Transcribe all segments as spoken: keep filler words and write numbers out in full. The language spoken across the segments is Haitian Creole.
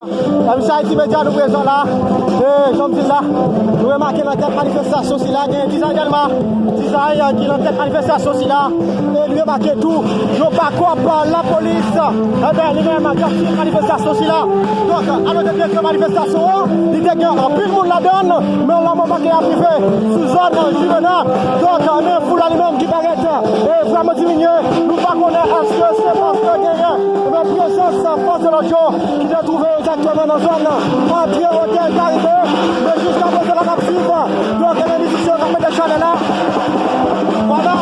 M S Haiti Media, nou prezan la. E, jan m di l la, nou remake nan tèt manifestasyon sila, gen Dizay Dèlma. Dizay, e, ki nan tèt manifestasyon sila. E nou remake tou, yon bakòp lapolis, enben, li menm, k ap swiv manifestasyon sila. Donk, alò, te gen manifestasyon an, li te gen anpil moun ladan l, men lanmò pa t ap rive sou zòn Juvena. Donk, men foul la li menm ki parèt, e, vrèman diminye. Nou pa konnen èske se paske genyen, enben, prezans fòs de lòd yo ki te twouve yo egzakteman nan zòn antre Otèl Karibe, men jiska prezan la n ap swiv. Donk, enben, mizisyen yo k ap mete chalè la. Vwala.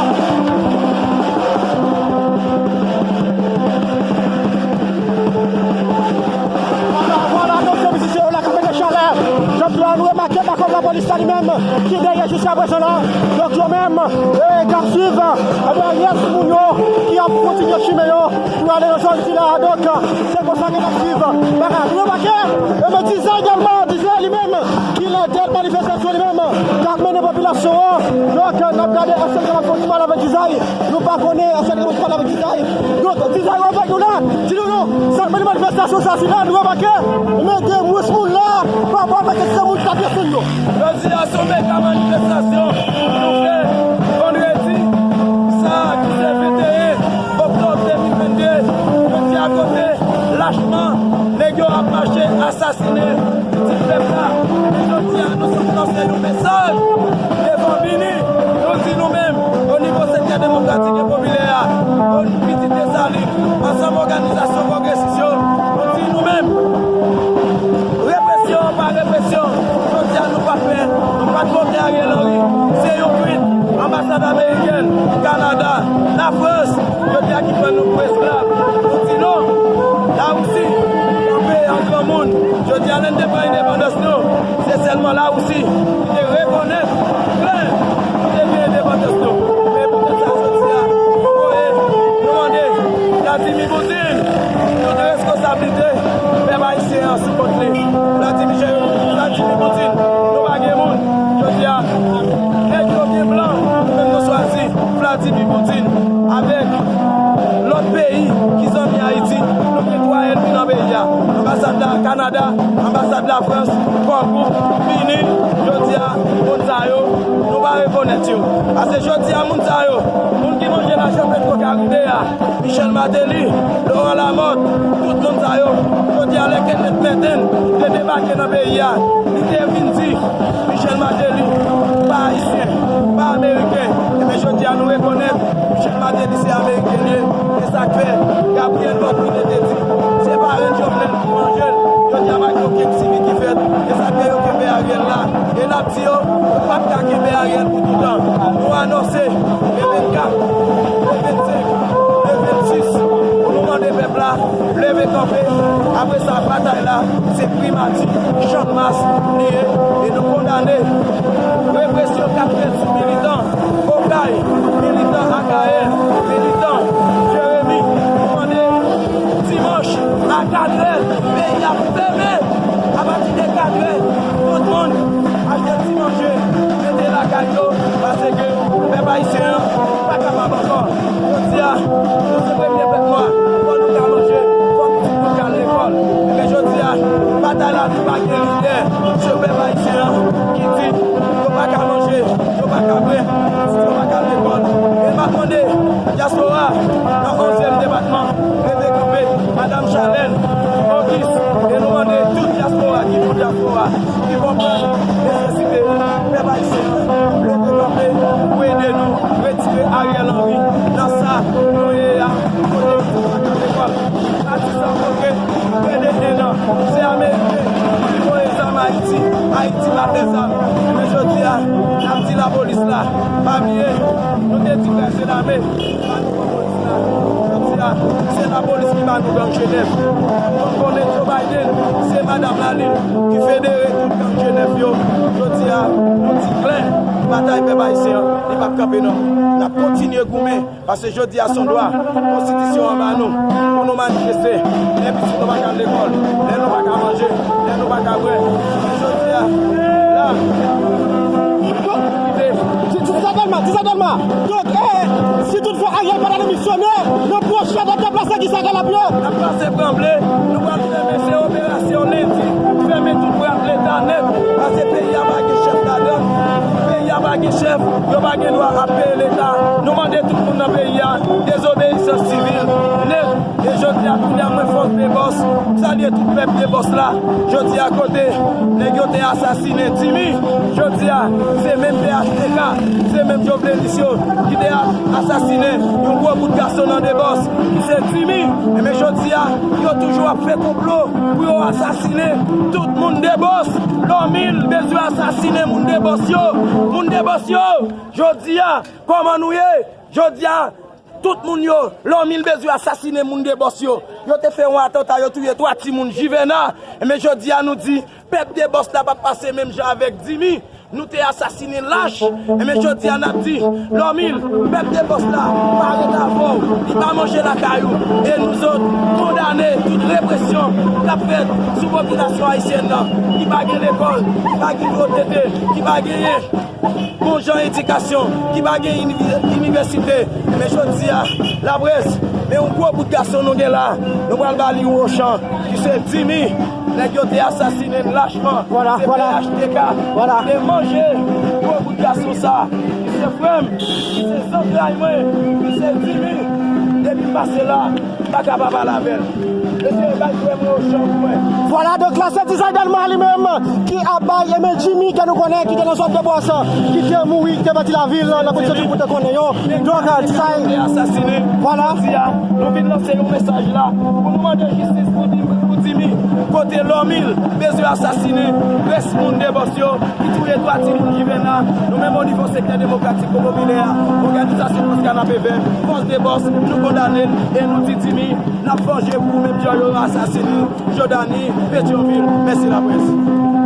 Vwala, vwala, donk, se mizisyen yo la k ap mete chalè. Jan nou remake, bakòp lapolis la li menm, ki dèyè jiska prezan la. Donk, yo menm, e, k ap swiv, enben, rès moun yo ki ap kontinye chimen yo pou ale nan zòn sila. Donk, se konsa ke n ap swiv bagay. Nou remake, enben, Dizay Dèlma, Dizay li menm, ki nan tèt manifestasyon li menm, k ap mennen popilasyon an. Donk, n ap gade èske l kapab fè yon ti pale avèk Dizay. Nou pa konnen èske l kapab pale avèk Dizay. Donk, Dizay avèk nou la. Di nou non, sa k mennen manifestasyon sa sila, nou remake, men gen mwens moun la pa rapò avèk kantite moun k ap desann yo. Jodi a, se yon mega manifestasyon nou fè vandredi sa ki se venteyen oktòb de mil vennde. Jodi a, kote lachman nèg yo ap mache asasinen pitit pèp la. Ebyen, jodi a, nou sot lanse yon mesaj devan Bini. Nou di nou menm, o nivo sektè demokratik e popilè a, o pitit Desalin, ansanm òganizasyon pwogresis yo, nou di nou menm, represyon pa represyon. Jodi a, nou p ap pè, nou p ap vote Ariel Henry. Se yon twit anbasad amerikèn, Kanada, Lafrans, jodi a ki pran nou pou esklav. Nou di non, Larisi kanpe an granmoun. Jodi a, lè n te pran endepandans nou, se sèlman Larisi ki te rekonèt klè nou te gen endepandans nou. Men poutèt sa, jodi a, nou voye, nou mande Vladimir Poutine, tout reskonsablite pèp ayisyen an sou kont li. Vladimir, Vladimir Poutine, nou pa gen moun. Jodi a, nèg yo gen blan, nou menm nou chwazi Vladimir Poutine avèk lòt peyi ki zanmi Ayiti. Nou gen twa ènmi nan peyi a. Anbasad la Kanada, anbasad Lafrans, Kògou, Bini, jodi a, moun sa yo, nou pa rekonèt yo. Paske jodi a, moun sa yo, moun ki manje lajan Petro Caribe a, Michel Martelly, Laurent Lamothe, tout moun sa yo, jodi a lè Kenneth Merten te debake nan peyi a, li te vin di Michel Martelly pa ayisyen, pa ameriken. Ebyen, jodi a nou rekonèt Michel Martelly se ameriken li ye. E sa k fè Gabriel Bòdri te di se parenn Jovenel pou manje l. Jodi a pa gen okenn sivi ki fèt. E sa k fè yo kenbe Ariel la. E n ap di yo, nou p ap ka kenbe Ariel pou toutan. Nou anonse, le vennkat, le vennsenk, le vennsis, pou nou mande pèp la leve kanpe. Apre sa, batay la, se primati, Channmas li ye. E nou kondane represyon k ap fèt sou militan Okay, militan Akayè, militan Jeremi. Nou mande dimanch a katrè, peyi a pou fèmen. Apati de katrè, tout moun achte ti manje, mete lakay yo, paske pèp ayisyen an pa kapab ankò. Jodi a, nou se premye pèp nwa, fò nou ka manje, fò pitit nou ka al lekòl. Men jodi a, batay la, nou pa gen lidè, se pèp ayisyen an ki di yo pa ka manje, yo pa ka bwè, pitit yo pa ka al lekòl. E m ap mande dyaspora nan onzyèm depatman, leve kanpe, madanm Chalène, Maurice, e nou mande tout dyaspora ki pou dyaspora, ki konprann nesesite pèp ayisyen an leve kanpe pou ede nou retire Ariel Henry nan sa nou ye a, kote pitit pa ka al lekòl. Atisan kontre, prè de en an, se Ameriken ki voye zam Ayiti, Ayiti pa fè zam. Men jodi a, n ap di lapolis la, pa bliye, nou te di frè Sename, pa nou pran polis la. Jodi a, se lapolis ki ba nou gang Jenèf. Nou konnen Joe Biden, se madanm Lalin ki federe tout gang Jenèf yo. Jodi a, nou di klè, batay pèp ayisyen an, li p ap kanpe non. N ap kontinye goumen, paske jodi a se yon dwa konstitisyon an ba nou pou nou manifeste. Lè pitit nou pa ka al lekòl, lè nou pa ka manje, lè nou pa ka bwè. Men jodi a, la, Di, di sa Dèlma, di sa Dèlma. Donk, eh, si toutfwa Ariel pa ta demisyone, nan pwochèn etap la, se kisa k ap ye? N ap pase pran ble, nou pral fèmen, se operasyon Pa gen dwa ap peye Leta. Nou mande tout moun nan peyi a, dezobeyisans sivil nèt. E jodi a, kounye a, mwen fòs Debòs, m salye tout pèp Debòs la. Jodi a, kote nèg yo te asasinen Dimi, jodi a, se menm P H T K, se menm Jovenelis yo ki te a- asasinen yon gwo bout gason nan Debòs, ki se Dimi. Enben, jodi a, yo toujou ap fè konplo pou yo asasinen tout moun Debòs. Lòmil bezwen asasinen moun Debòs yo. Moun Debòs yo, jodi a, kòman nou ye? Jodi a, tout moun yo, Lòmil bezwen asasinen moun Debòs yo. Yo te fè yon atanta, yo touye twa timoun Jivena. Enben, jodi a, nou di, pèp Debòs la p ap pase menm jan avèk Dimi. Nou te asasinen lach. Enben, jodi a, n ap di, Lòmil, pèp Debòs la pa ret avè w. Li pa manje lakay ou. E nou zòt kondane tout represyon k ap fèt sou popilasyon ayisyèn nan, ki pa gen lekòl, ki pa gen dlo tete, ki pa genyen bon jan edikasyon, ki pa gen inivi- inivèsite. Men jodi a, laprès, men yon gwo bout gason nou gen la, nou pral ba li yon ochan, ki se Dimi. Nèg yo te asasinen l lachman. Voilà, se voilà. P H T K. Voilà. Te manje gwo bout gason sa, ki se frè m, ki se zantray mwen, ki se Dimi. Depi m pase la, m pa ka pa pale avè l. Mesye, bay frè mwen ochan pou mwen. Vwala, donk la, se Dizay Dèlma li menm ki ap bay, e men Jimmy, ke nou konnen, ki te nan zòn Debòs, ki te mouri, ki te pèdi lavi l nan kondisyon tout moun te konnen yo. Donk, Dizay, vwala. Jodi a, nou vin lanse yon mesaj la pou nou mande jistis pou Jimmy, pou Jimmy. Kote Lòmil bezwen asasinen rès moun Debòs yo, ki touye twa timoun Jivena. Nou menm, o nivo sektè demokratik Koko Vilè a, òganizasyon Fòs Kanapevè, Fòs Debòs, nou kondane l e nou di Jimmy, n ap vanje pou menm jan yo asasinen Jòdani, Petyonvil. Mèsi, laprès.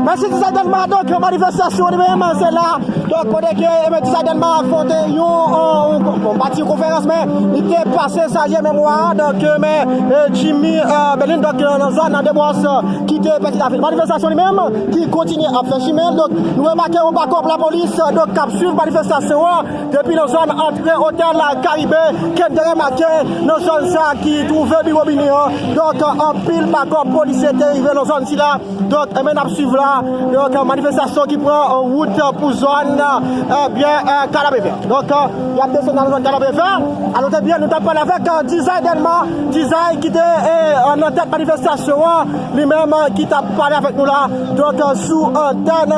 Mèsi, Dizay Dèlma. Donk, manifestasyon li menm, se la. Donk, kote ke, e men, Dizay Dèlma fè yon, yon, bon, m pa di konferans, men li te pase salye memwa, donk, e men, e, Jimmy, e, Berlin, donk, e, nan zòn, nan Debòs, e, ki te pèdi lavi l. Manifestasyon li menm, ki kontinye ap fè chimen l. Donk, nou remake yon bakòp lapolis, e, donk, k ap swiv manifestasyon an. Depi nan zòn antre otèl Karibe, ke n te remake nan zòn sa ki twouve biwo Bini an. Donk, anpil bakòp polisye te rive nan zòn sila. Donk, enben, n ap swiv la. Donk, manifestasyon ki pran wout pou zòn, ebyen, Kanapevè. Donk, y ap desann nan zòn Kanapevè. Alò, ebyen, nou t ap pale avèk Dizay Dèlma, Dizay ki te, e, nan tèt manifestasyon an, li menm, ki t ap pale avèk nou la. Donk, sou antèn,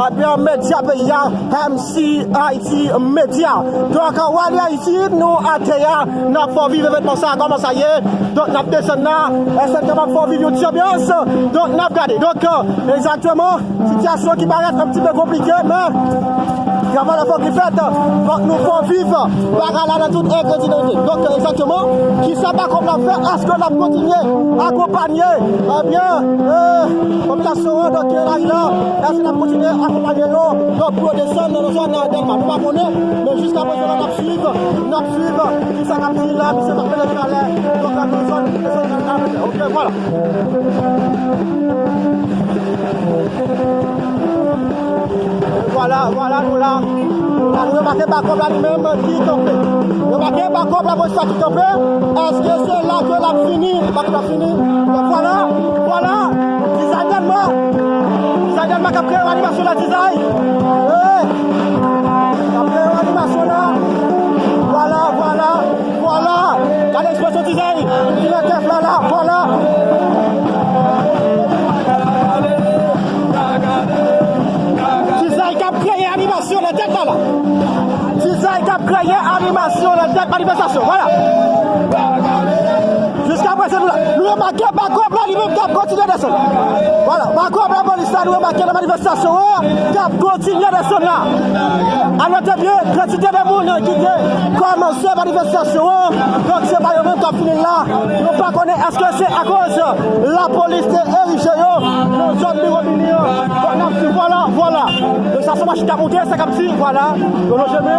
ebyen, medya peyi a, M C Haiti Media. Donk, Wali Haiti, nou atè a, n ap fè w viv evènman sa, kòman sa ye. Donk, n ap desann la, èske n kapab fè w viv yon ti anbyans? Donk, n ap gade. Donk, egzakteman, sitiyasyon ki parèt yon ti pe konplike, men travay la fòk li fèt. Fòk nou fè w viv bagay la nan tout entegrite. Donk, egzakteman, kisa bakòp la ap fè? Èske l ap kontinye akonpanye, ebyen, e, popilasyon an, donk, lari la, èske l ap kontinye akonpanye yo, donk, pou yo desann nan zòn Dèlma? Nou pa konnen, men jiska prezan, n ap swiv, n ap swiv kisa k ap di la, misye t ap mele pralè, donk, la nan zòn, zòn Dèlma, ok, vwala. Vwala, vwala, nou la. Nou la, nou remake bakòp la li menm ki kanpe. Remake bakòp la polis la ki kanpe. Èske se la ke l ap fini? Bakòp la fini. Vwala, vwala. Dizay Dèlma. Dizay Dèlma k ap kreye animasyon la, Dizay. Ey! K ap kreye animasyon la. Vwala, vwala. Vwala! Gade ekspresyon Dizay! Ki nan tèt la la! Vwala! Dizay k ap kreye animasyon nan tèt la la! Dizay k ap kreye animasyon nan tèt manifestasyon! Vwala! Jiska prezan nou la! Nou remake bakòp la li menm k ap kontinye desann! Vwala! Bakòp lapolis la nou remake nan manifestasyon an k ap kontinye desann la! Alò, ebyen, kantite de moun ki te kòmanse manifestasyon an, donk, se pa yo menm k ap fini la. Nou pa konnen èske se akoz lapolis te erije yo nan zòn biwo Bini an. Donk, n ap di, vwala, vwala. Donk, sa se machin k ap monte, sa k ap di, vwala. Yo lonje men,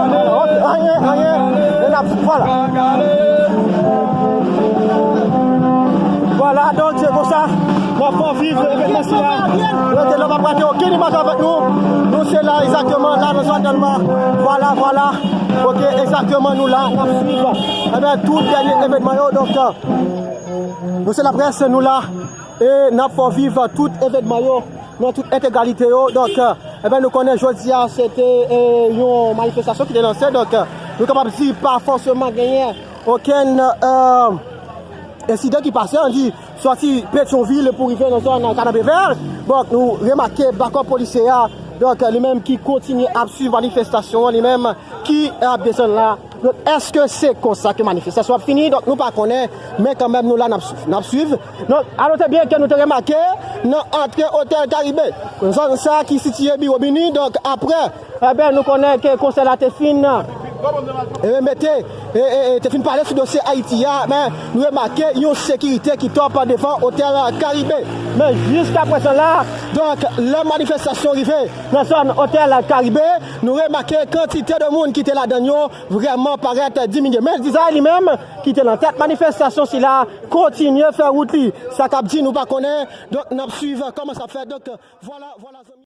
anyen, anyen, e n ap di, vwala. Vwala, donk, se konsa. N ap fè w viv evènman sila. Rete la, pa rate okenn imaj avèk nou. Nou se la egzakteman, la nan zòn Dèlma. Vwala, vwala. Ok, egzakteman, nou la, n ap swiv, ebyen, tout dènye evènman yo. Donk, nou se laprès, nou la. E n ap fè w viv tout evènman yo, nan tout entegralite yo. Donk, Ebyen, nou konnen jodi a, se te, e, yon manifestasyon ki te lanse, donk, e, nou kapab di pa fòseman genyen okenn, e, ensidan ki pase, ann di, sòti Petyonvil pou rive nan zòn Kanapevè. Donk, nou remake bakòp polisye a, donk, li menm ki kontinye ap swiv manifestasyon an, li menm ki ap desann la. Donk, èske se konsa ke manifestasyon ap fini? Donk, nou pa konnen, men kanmenm, nou la, n ap swiv. N ap swiv. Donk, a note byen ke nou te remake nan antre Otèl Karibe, zòn sa ki sitiye biwo Bini. Donk, apre, ebyen, nou konnen ke konsèy la te fin, e, mete, e, e, e, te fin pale sou dosye Ayiti a, men nou remake yon sekirite ki top devan Otèl Karibe. Men jiska prezan la, donk, lè manifestasyon rive nan zòn Otèl Karibe, nou remake kantite de moun ki te ladan yo vrèman parèt diminye. Men Dizay li menm, ki te nan tèt manifestasyon sila, kontinye fè wout li. Sa k ap di nou pa konnen, donk n ap swiv kòman sa fè. Donk, vwala, vwala, zanmi.